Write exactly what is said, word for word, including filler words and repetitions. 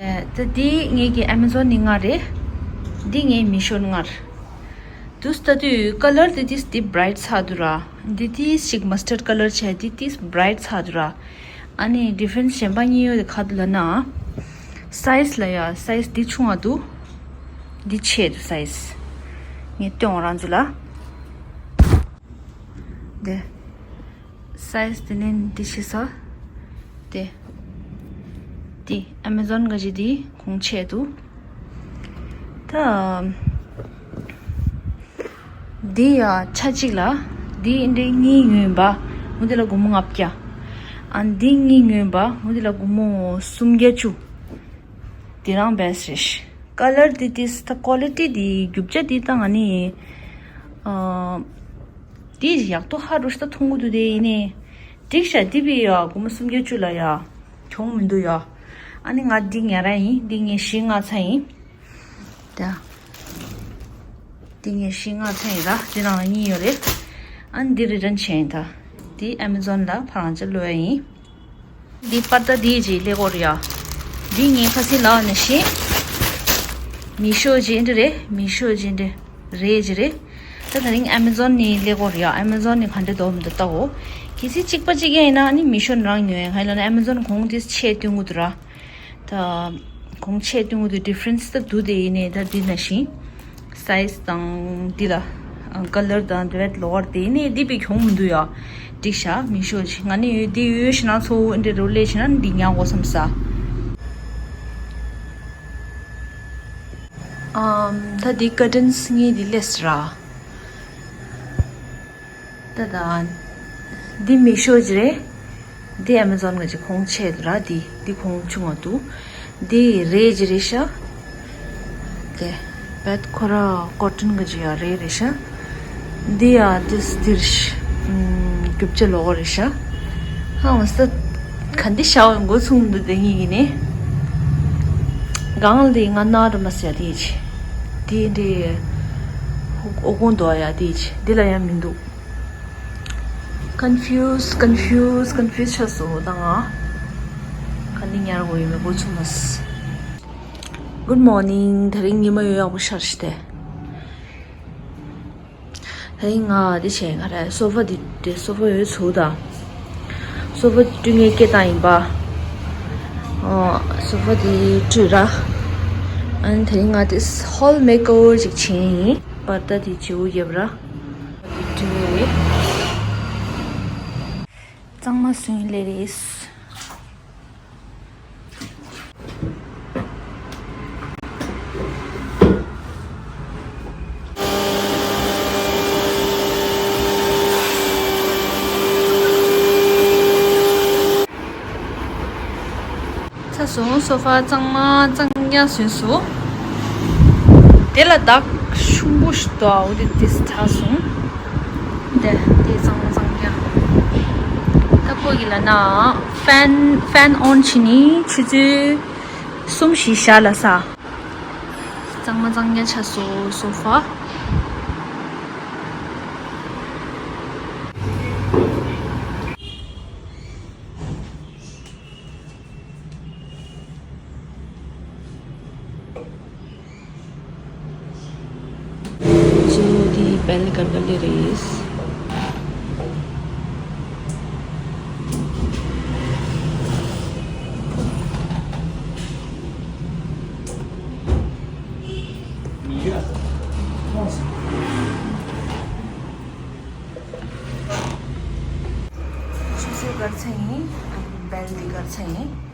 ད་འདི་ངེད་ཀྱི་Amazon་ནི་ལྔ་རེད། འདི་ངའི་Meesho་ནི་ལྔ་རེད། དུས་ལྟ་དུས་ཀ་ལར་དེ་ཏིས་འདི་bright་ཆགས་འདུག་ར། འདི་ཏིས་ཞིག་mustard་ཀ་ལར་བྱས་འདི་ཏིས་bright་ཆགས་འདུག་ར། ཨ་ནི་difference་གཞན་པ་གཉིས་ཡོད་དེ་ག་འདུག་ལབ་ན། size་ལ་ཡ་size་འདི་ཆུང་བ་འདུག་འདི་ཆེ་འདུག size། ངས་སྟོན་འོང་རང་ཚོ་ལ། དེ། size་དེ་ནས་འདི་ཆེ་ས། དེ། འདི་Amazon་ག་ཅི་འདི་གོང་ཆེ་འདུག་ད། འདི་ཡ་ཆ་གཅིག་ལ། འདི་འདི་གཉིས་ཡོད་པ། འོ་འདི་ལ་སྒོར་མོ་ལྔ་བརྒྱ། ཨ་འདི་གཉིས་ཡོད་པ། འོ་འདི་ལ་སྒོར་མོ་སུམ་བརྒྱ་བཅུ། འདི་རང་best་རེད། ཀ་ལར་འདི་ཏིས་ད་quality་འདི་རྒྱུ་ཆ་འདི་ད་ང་ནི། ཨ། འདི་ཡག་ཏོ་ཧ་རུ་ཤ་ད་མཐོང་གི་འདུག་དེ་ཡིན་ནི། འགྲིག་ཤག་འདི་བི་ཡ་སྒོར་མོ་སུམ་བརྒྱ་བཅུ་ལ་ཡ། གྱོང་མི་འདུག་ཡ། ཨ་ནི་ང་འདི་ཉར་ར་ཡིན། འདི་ངས་བཞི་ལྔ་ཚ་ཡིན། ད། འདི་ངས་བཞི་ལྔ་ཚ་ཡིན་ར། འདི་ནང་ལ་གཉིས་ཡོད་རེད། ཨ་ནི་འདི་return་བྱས་ཡིན་ད། འདི་Amazon་ལ་ཕར་རང་ཅག་ལོས་ཡིན། འདི་པར་ད་འདི་ཅིག་ལས་སྐོར་ཡ། འདི་ངས་ཁ་སང་ལབ་ནས་ཤེས། Meesho་ཅིག་འདི་རེད། Meesho་ཅིག་འདི་རེད་ཅིག་རེད། ད་ད་རིང་Amazon་ནི་ལས་སྐོར་ཡ། Amazon་ནི་ག་འདྲ་འདུག་མི་འདུག་ལྟ་འོ། གལ་སྲིད་གཅིག་པ་གཅིག་ཡིན་ན་ནི་Meesho་ནི་རང་ཉོ་ཡ། གང་ཡིན་ལབ་ན་Amazon་གོང་འདི་ཆེ་བསྟུན་གི་འདུག་ར། ད། གོང་ཆེ་བསྟུན་གི་འདུག difference་ད་འདུག་དེ་ཡིན་ནའི་ད་འདི་ནང་བཞིན། size་དང་འདི་ལ། ཀ་ལར་དང་དེ་བས་ལོ་ཝར་དེ་ནས་འདི་བི་གྱོང་མི་འདུག་ཡ། འགྲིག་ཤག Meesho་ཅིག་ང་ནི་ཡོད་འདི་ཡོད་ཤི་ན་ཚོ་འདི་རུ་ལས་ཤི་ན་འདི་ཉག་གོ་བསམ་ས། ཨམ། ད་འདི་curtains་ངས་འདི་ལས་ར། ད་ད། འདི་Meesho་ཅིག་རེད། འདི་Amazon་ག་ཅིག་གོང་ཆེ་ར། འདི་འདི་གོང་ཆུང་བ་འདུག་འདི་རེད་ཅིག་རེད་ཤག་དེ། བད་ཁོ་ར་cotton་ག་ཅིག་ཡ་རེད་རེད་ཤག་འདི་ཡ་འདི་འདིར་ཤ། ཨུམ། རྒྱུ་ཆ་ལོག་རེད་ཤག་ཧང་ས། ག་འདི་ཤ་བ་འགོ་ཚུགས་འདུག་དེ་གཉིས་ཀྱི་ནི། གང་ལ་དེ་ང་ན་ར་མ་ཟེར་དེ་ཅི། དེ་འདྲའི་ཨོ་དགོང་དོ་ཡ་དེ་ཅི་འདི་ལ་ཡང་མི་འདུག Confuse, confuse, confuse་ཆགས་སོང་ད་ང་། ག་འདི་ཉར་དགོས་ཡོད་མེད་འགོ་ཚུགས་མ་སི། Good morning། དེ་རིང་ཉི་མ་ཡོད་ཡག་པོ་ཤར་ཤི་ཏེ། དེ་རིང་ང་འདི་བྱས་ག་རེ་sofa་འདི་འདི་sofa་ཡོད་ཚུགས་ད། sofa་འདི་སྤྲུལ་ངའི་སྐད་བཏང་ཡིན་པ། ཨོ། sofa་འདི་སྤྲུལ་ར། ཨན་དེ་རིང་ང་འདི་hall makeover་ཅིག་བྱས་ཡིན། པར་ད་འདི་བྱེའུ་ཡབ་ར། གཙང་མ་སུན་ལེ་རེས། ཚ་སོང་། sofa་གཙང་མ་གཙང་རྐྱང་བཟོས་སོང་། དེ་ལ་བདག་ཤུང་པོ་ཞིག་འདུག་འོ་དེ་དེ་ཚ་སོང་། དེ་དེ་གཙང་མ་གཙང་རྐྱང་། ད་ཁོ་གི་ལ་ན་fan fan on་བྱས་ནི་ཆུ་ཚོད་གསུམ་བཞི་ཞག་ལ་ས། གཙང་མ་གཙང་རྐྱང་ཆགས་སོང་sofa། ཅོ་དེ་བལ་གར་ག་ལེ་རེས། ཆུ་ཚོད་གར་ཚ་ཡིན། བལ་དེ་གར་ཚ་ཡིན།